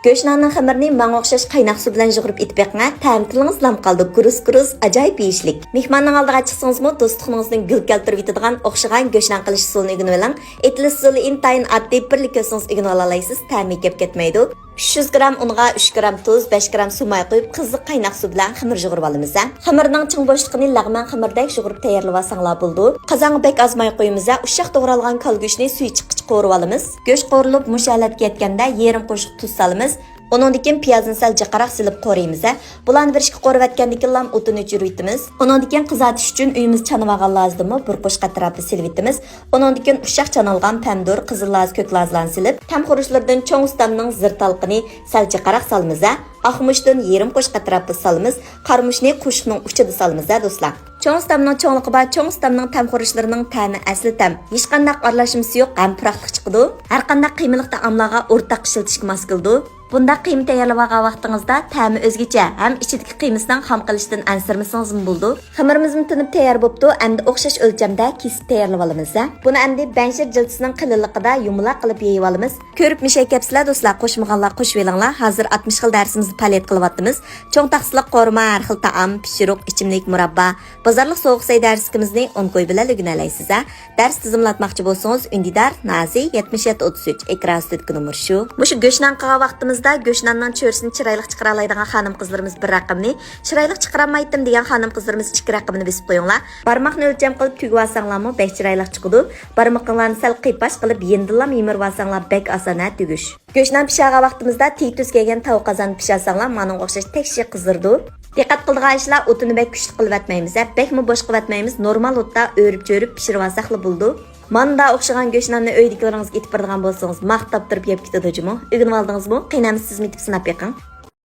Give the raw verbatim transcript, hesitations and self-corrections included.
گۆشناننىڭ خېمىرىنى ماڭا ئوخشاش قايناق سۇ بىلەن يۇغۇرۇپ ئېتىپ بېقىڭە، تەمى تىلىڭىز لام قالىدۇ، گۇرۇس گۇرۇس، ئاجايىپ يېيىشلىك. مېھماننىڭ ئالدىغا چىقسىڭىزمۇ دوستلۇقىڭىزنى گۈل كەلتۈرۈۋېتىدىغان ئوخشىغان گۆشنان قىلىش ئۇسۇلىنى ئۆگىنىۋېلىڭ. ئېتىلىش ئۇسۇلى ئىنتايىن ئاددىي، بىرلا كۆرسىڭىز ئۆگىنىۋالالايسىز، تەمى كەپ كەتمەيدۇ. ئۈچ يۈز گرام ئۇنغا ئۈچ گرام تۇز، بەش گرام سۇ ماي قۇيۇپ، قىزىق قايناق سۇ بىلەن خېمىر يۇغۇرۇۋالىمىز ھە. خېمىرنىڭ چىڭ بوشلۇقىنى لەغمەن خېمىرىدەك يۇغۇرۇپ تەييارلىۋالساڭلار بولىدۇ. قازانغا بەك ئاز ماي قۇيىمىز ھە. ئۇششاق توغرالغان كالدۇكنى سۈيى چىققىچە قورۇۋالىمىز. گۆش قورۇلۇپ مۇشۇ ھالەتكە يەتكەندە يېرىم قوشۇق تۇز سالىمىز. ئۇنىڭدىن كېيىن پىيازنى سەل جىقراق سېلىپ قورۇيمىز ھە. بۇلارنى بىر ئىككى قورۇۋەتكەندىن كېيىنلا ئوتىنى ئۆچۈرۈۋېتىمىز. ئۇنىڭدىن كېيىن قىزارتىش ئۈچۈن ئۆيىمىز چانىۋالغان لازدىنمۇ بىر قوشۇق ئەتراپى سېلىۋېتىمىز. ئۇنىڭدىن كېيىن ئۇششاق چانالغان پەمىدۇر، قىزىل لاز، كۆك لازلارنى سېلىپ، تەم خۇرۇچلىرىدىن چوڭ ئۇستامنىڭ زىردالقىنى سەل جىقراق سالىمىز ھە. ئاقمۇچتىن يېرىم قوشۇق ئەتراپىدا سالىمىز. قارىمۇچنى قوشۇقنىڭ ئۇچىدا سالىمىز ھە دوستلار. چوڭ ئۇستامنىڭ چوڭلۇقى بار، چوڭ ئۇستامنىڭ تەم خۇرۇچلىرىنىڭ تەمى ئەسلى تەم. ھېچقانداق ئارىلاشمىسى يوق ھەم پۇراقلىق چىقىدۇ. ھەرقانداق قىيمىلىق تائاملارغا ئورتاق ئىشلىتىشكە ماس كېلىدۇ. بۇنداق قىيما تەييارلىۋالغان ۋاقتىڭىزدا تەمى ئۆزگىچە ھەم ئىچىدىكى قىيمىسىنىڭ خام قېلىشىدىن ئەنسىرىمىسىڭىزمۇ بولىدۇ. خېمىرىمىزمۇ تىنىپ تەييار بوپتۇ، ئەمدى ئوخشاش ئۆلچەمدە كېسىپ تەييارلىۋالىمىز ھە. بۇنى ئەمدى بەنشىر جىلچىسىنىڭ قېلىنلىقىدا يۇمىلاق قىلىپ يېيىۋالىمىز. كۆرۈپ مىشەي كەپسىلە دوستلار، قوشمىغانلار قوشۇۋېلىڭلار. ھازىر ئاتمىش خىل دەرسىمىزدە پائالىيەت قىلىۋاتىمىز. چوڭ تاخسىلىق قورۇما، ھەر خىل تائام، پىشۇرۇق، ئىچىملىك، مۇراببا، بازارلىق سوغۇق سەي دەرسلىكىمىزنى ئون كوي بىلەن ئۆگىنەلەيسىز ھە. دەرس تىزىملاتماقچى بولسىڭىز، ئۈندىدار، نازى، يەتمىش يەتتە ئوتتۇز ئۈچ، ئېكران ئۈستىدىكى نومۇر شۇ. مۇشۇ گۆشنان قىلغان ۋاقتىمىزدا گۆشناننىڭ چۆرىسىنى چىرايلىق چىقىرالايدىغان خانىم قىزلىرىمىز بىر رەقەمنى، چىرايلىق چىقىرالمايتتىم دېگەن خانىم قىزلىرىمىز ئىككى رەقەمنى بېسىپ قويۇڭلار. بارماقنى ئۆلچەم قىلىپ تۈگۈۋالساڭلارمۇ بەك چىرايلىق چىقىدۇ. بارمىقىڭلارنى سەل قىيپاش قىلىپ يېنىدىنلام يىمىرىۋالساڭلار بەك ئاسان ھە تۈگۈش. گۆشنان پىشىرغان ۋاقتىمىزدا تېگى تۈز كەلگەن تاۋۇق قازاندا پىشىرساڭلار مانىڭغا ئوخشاش تەكشى قىزىرىدۇ. دىققەت قىلىدىغان ئىشلار، ئوتىنى بەك كۈچلۈك قىلىۋەتمەيمىز ھە، بەكمۇ بوش قىلىۋەتمەيمىز، نورمال ئوتتا ئۆرۈپ-چۆرۈپ پىشۇرۇۋالساقلا بولىدۇ. مانداق ئوخشىغان گۆشناننى ئۆيدىكىلىرىڭىزگە ئېتىپ بېرىدىغان بولسىڭىز ماختاپ تۇرۇپ يەپ كېتىدۇ جۇمۇ. ئۆگىنىۋالدىڭىزمۇ؟ قېنى ئەمىسە سىزمۇ ئېتىپ سىناپ بېقىڭ.